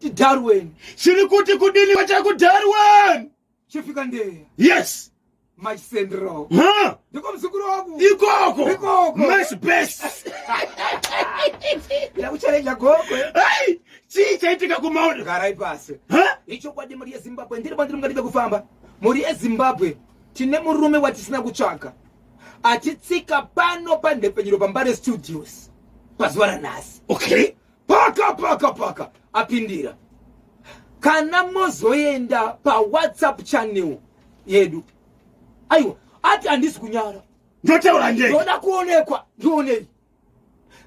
Darwin. Chiri kuti kudini kwachakuDarwin? Chifika ndeya. Yes. March Central. Huh? Ndiko mzukuru wangu. Ikoko. Ikoko. March best. Ndakuchallenge gogo. Hey, chii chaitika kumaona? Garai pasi. Huh? Ichokwadi mhuri yeZimbabwe ndiri pandiri mukati pekufamba. Mhuri yeZimbabwe tine murume watisina kutsvaka. Achitsika pano panhepfenyuro paMbare Studios pazuva ranhasi. Okay. Paka paka paka apindira. Kana mozoenda paWhatsApp channel yedu. Aiwa, ati handisi kunyara. Ndotaura ndega. Ndoda kuonekwa, ndionei.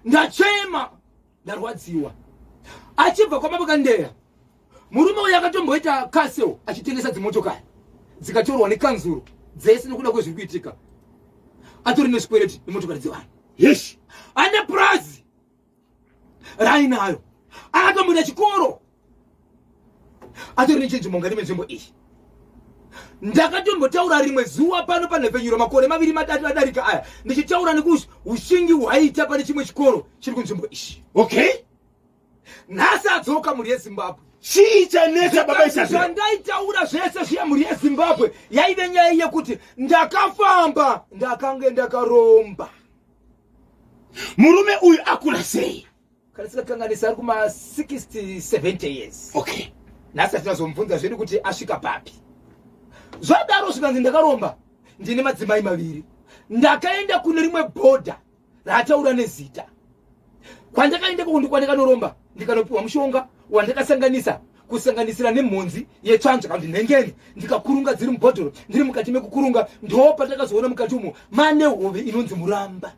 Ndachema, ndarwadziwa. Achibva kwaBaba Kandeya. Murume uyu akatomboita castle achitengesa dzimotokari dzikatorwa nekanzuro dzese nekuda kwezviri kuitika. Atori nezvikwereti nemotokari dzevanhu. Yes. Ane purazi raainayo akatomboita chikoro atori nechinzvimbo mukati menzvimbo iyi ndakatombotaura rimwe zuva pano panhepfenyuro makore maviri matatu adarika aya ndichitaura nekuushingi hwaita pane chimwe chikoro chiri kunzvimbo iyi. Okay. Nhasi adzoka mhuri yeZimbabwe. Chii chanetsa baba Isabel? Zvandaitaura zvese zviya mhuri yeZimbabwe yaive nyaya yekuti ndakafamba ndakange ndakaromba. Murume uyu akura sei? Kana sikakanganisa ari kuma 60 70 years. Okay. Nhasi hatinazomubvunza zvedu kuti asvika papi. Zvadaro zvikanzi ndakaromba ndine madzimai maviri. Ndakaenda kune rimwe bhodha raataura nezita. Kwandakaenda koko ndikwandakanoromba ndikanopiwa mushonga wandakasanganisa kusanganisira nemhonzi yetsvanzva kana kuti nhengeni ndikakurunga dziri mubhodhoro ndiri mukati mekukurunga ndo patakazoona mukati umo mane hove inonzi muramba.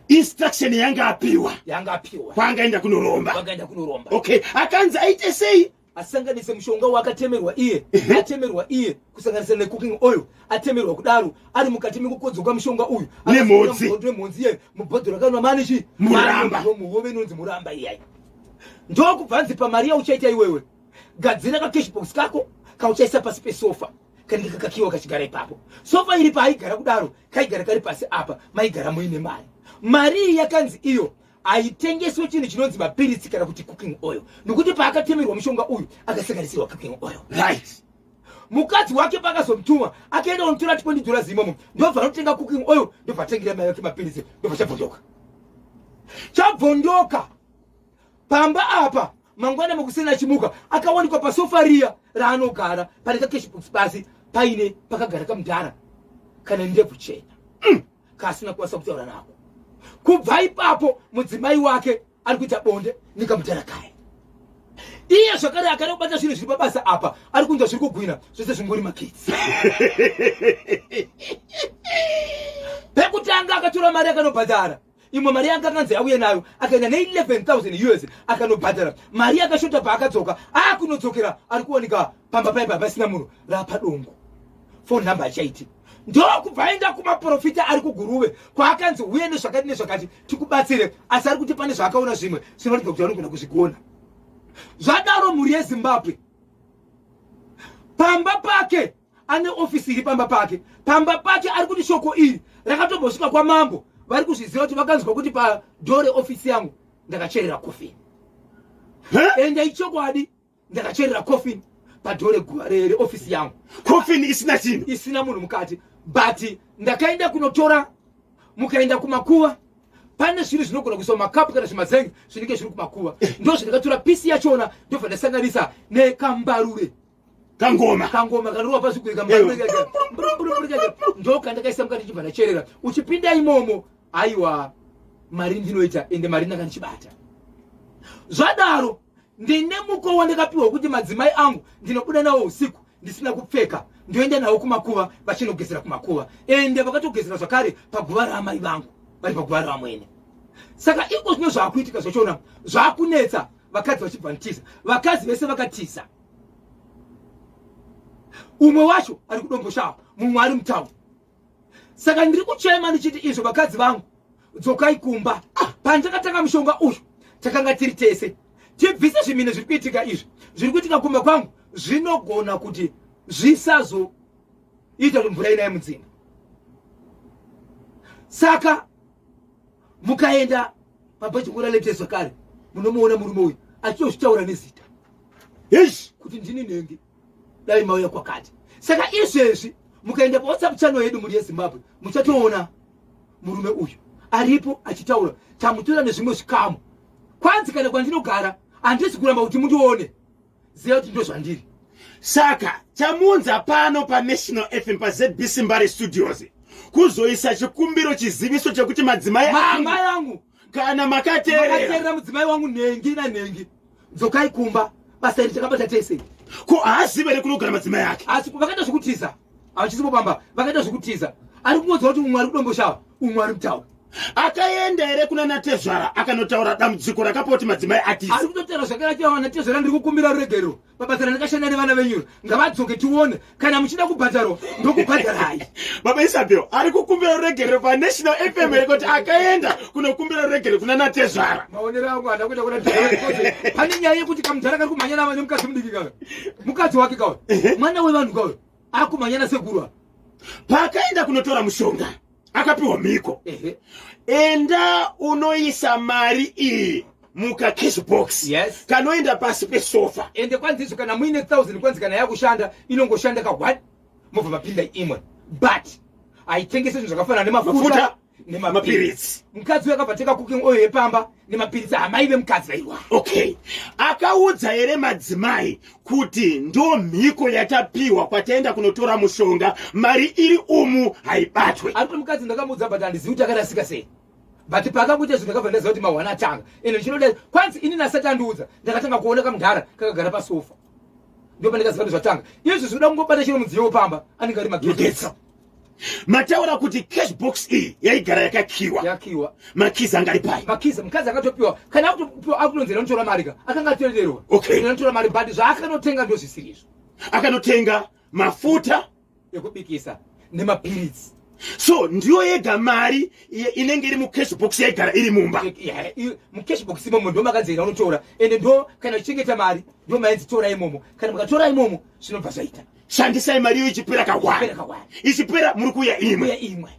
Instruction yanga apiwa, yanga apiwa kwaangaenda kunoromba, kwaangaenda kunoromba. Okay, akanzi aite sei? Asanganise mushonga wakatemerwa iye, atemerwa iye kusanganisira necooking oil, atemerwa kudaro ari mukati mekukodzoka mushonga uyu nemhodzi, nemhodzi iye mubhodhoro akanwa mani chi muramba, muhove inonzi muramba iyai. Ndokubva nzi pamari yauchaita iwewe gadzira ka cash box kako kauchaisa pasi pesofa kanenge kakakiwa kachigara ipapo. Sofa iri paaigara kudaro kaigara kari pasi apa maigara muine mari. Mari iyi yakanzi iyo haitengeswe chinhu chinonzi mapiritsi kana kuti cooking oil nokuti paakatemerwa mushonga uyu akasanganisirwa cooking oil. Right. Mukadzi wake paakazomutuma akaenda kunotora 20 dollars imomo ndobva anotenga cooking oil ndobva atengera mai vake mapiritsi ndobva chabvondoka. Chabvondoka pamba apa mangwana makuseni achimuka akawanikwa pasofa riya raanogara pane kacash box pasi paine pakagara kamudhara kana ndebvu chena kaasina kukwanisa kutaura nako. Kubva ipapo mudzimai wake ari kuita bonde nekamudhara kaya. Iye zvakare akada kubata zvinhu zviri pabasa apa ari kunzwa zviri kugwina zvese zvingori makitsi. Pekutanga akatora mari akanobhadhara imwe mari yanga akanzi auye nayo akaenda ne 11,000 US akanobhadhara mari yakashota. Paakadzoka akunodzokera ari kuwanika pamba paipa pasina munhu rapadongo, phone number achaiti. Ndokubva aenda kumaprofita ari kuGuruve kwaakanzi uye nezvakati nezvakati tikubatsire, asi ari kuti pane zvaakaona zvimwe zvinoratidza kuti anogona kuzvigona. Zvadaro mhuri yeZimbabwe, pamba pake ane ofisi iri pamba pake. Pamba pake ari kuti shoko iri rakatombosvika kwamambo, vari kuzviziva kuti vakanzwa kuti padhoo reofisi yangu ndakacherera coffin. Ende ichokwadi, ndakacherera coffin padhoo reofisi yangu. Coffin isina chinhu, isina munhu mukati, but ndakaenda kunotora. Mukaenda kumakuva pane zvinhu zvinogona kuiswa makapu kana zvimazenge zvinenge zviri kumakuva, ndo zvandakatora pisi yachona ndobva ndasanganisa nekambarure, kangoma, kangoma kanorova pazviguri, ndo kandakaisa mukati chibva ndacherera. Uchipinda imomo, aiwa, mari ndinoita, ende mari ndanga ndichibata. Zvadaro ndine muko wandakapiwa kuti madzimai angu ndinobuda nawo usiku ndisina kupfeka, ndoenda nawo kumakuva vachinogezera kumakuva, ende vakatogezera zvakare paguva raamai vangu vari paguva ravamwene. Saka iko zvino zvaakuitika zvachona zvaakunetsa, vakadzi vachibva nitiza, vakadzi vese vakatiza. Umwe wacho ari kuDomboshawa, mumwe ari mutauni. Saka ndiri kuchema ndichiti izvo vakadzi vangu dzokai kumba. Pandakatanga mushonga uyu takanga tiri tese, tibvise zvimine zviri kuitika izvi. Zviri kuitika kumba kwangu zvinogona kuti zvisazoita kuti mvura inaye mudzimba. Saka mukaenda pabhajikura latest zvakare munomuona murume uyu achitozvitaura nezita. Eish. Kuti ndini nhengi dai mauya kwakati. Saka izvezvi mukaenda pawhatsapp channel yedu mhuri yeZimbabwe muchatoona murume uyu aripo achitaura, tamutora nezvimwe zvikamu. Kwanzi kana kwandinogara handisi kuramba kuti mundione, ziva kuti ndozvandiri. Saka chamunza pano paNational FM paZBC Mbare Studios kuzoisa chikumbiro, chiziviso chekuti madzimai angu, angu kana makateerera mudzimai wangu nhengi nanhengi, dzokai kumba, basa iri takabata tese. Ko haazive here kunogara madzimai ake? Asi vakaita zvekutiza, havachisipo pamba, vakaita zvekutiza. Ari kungonzwa kuti umwe ari kuDomboshava, umwe ari mutaura. Akaenda here kuna natezvara akanotaura dambudziko rakapa kuti madzimai atize? Ari kutotaura zvakanachiva natezvara, ndiri kukumbira ruregerero pabasa randakashanda nevana venyu, ngavadzoke tione kana muchida kubhadharwa ndokubhadharai. Baba Isabel ari kukumbira ruregerero paNational FM here kuti akaenda kunokumbira ruregerero kuna natezvara? Maonero angu handa kuenda kuna tezvara. Pane nyaya yekuti kamudhara kari kumhanya nava nemukadzi mudiki kaka, mukadzi wake kauyo, mwana wevanhu kauyo akumhanya nasekuru apa. Paakaenda kunotora mushonga akapiwa mhiko, enda unoisa mari iyi muka cash box kanoenda pasi pesofa. Ende kwanzi izvo kana muine 1000, kwanzi kana yakushanda inongoshanda ka 1, mobva mapinda imwe, but haitengese zvinhu zvakafanana nemafuta nemapiritsi. Mukadzi uyo akabva teka cooking oil yepamba nemapiritsi amai vemukadzi vairwara. Okay, akaudza here madzimai kuti ndo mhiko yatapiwa kwataenda kunotora mushonga, mari iri umu haibatwe? Ari kuti mukadzi ndakamuudza, but handizivi kuti akarasika sei, but paakangoita zvinhu ndakabva ndaziva kuti mahwana atanga. Ende ndichinoda kwanzi ini nasati andiudza, ndakatanga kuona kamudhara kakagara pasofa, ndo pandikaziva kuti zvatanga izvi. Zvinoda kungobata chero mudziyo wepamba, anenge ari magetsi. Mataura kuti cash box iyi yaigara yakakiwa? Yakiwa. Makizi anga ari pai? Makizi mukadzi akatopiwa, kana akutopiwa akunonzera notora mari ka, akanga atoenderwa notora mari, but zvaakanotenga ndozvisiri izvo. Akanotenga mafuta ekubikisa nemapiritsi. So ndiyo yega mari inenge iri mucash box yaigara iri mumba? Mucash box imomo ndo makanzi unotora, ende ndo kana uchichengeta mari ndo mainzi tora imomo. Kana mukatora imomo zvinobva zvaita. Shandisai mari iyo ichipera kahwani, ichipera muri kuuya imwe. Imwe.